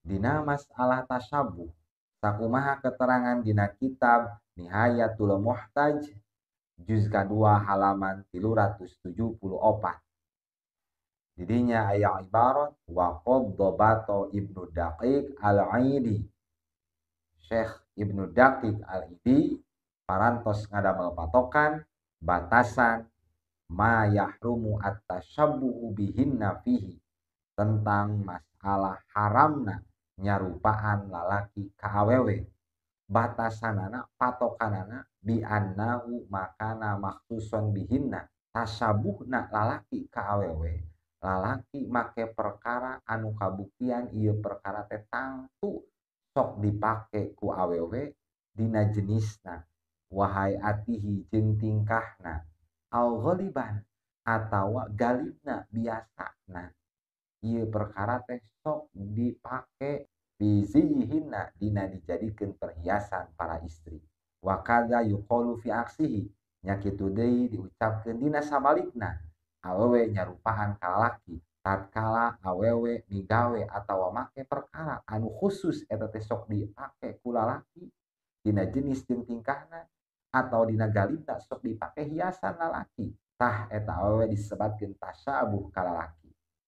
Dina masalah tasyabuh sakumaha keterangan dina kitab Nihayatul Muhtaj juz kadua halaman 374. Didinya aya ibarat wa qad dabata Ibnu Daqiq Al-Aidi. Syekh Ibnu Daqiq Al-Aidi parantos ngadamel patokan batasan ma yahrumu at-tashabbuhu bihinna fihi tentang masalah haramna nyarupaan lalaki ka awewe. Batasanana patokanana bi annahu makana makhsuson bihinna, tasabuhna lalaki ka awewe, lalaki make perkara anu kabuktian ieu perkara teh tangtu sok dipake ku awewe dina jenisna wahai atihi jeung tingkahna au ghaliban atawa galibna biasana ieu perkara teh sok dipake bizihinna dina dijadikeun perhiasan para istri. Wa kadza yuqalu fi aksihi nya kitu deui diucapkeun dina sabalikna awewe nyarupaan ka lalaki tatkala awewe migawe atawa make perkara anu khusus eta teh sok dipake ku lalaki dina jenis jeung tingkahna atau dina galibna sok dipake hiasan lalaki, tah eta awewe disebatkeun tasyabuh ka lalaki.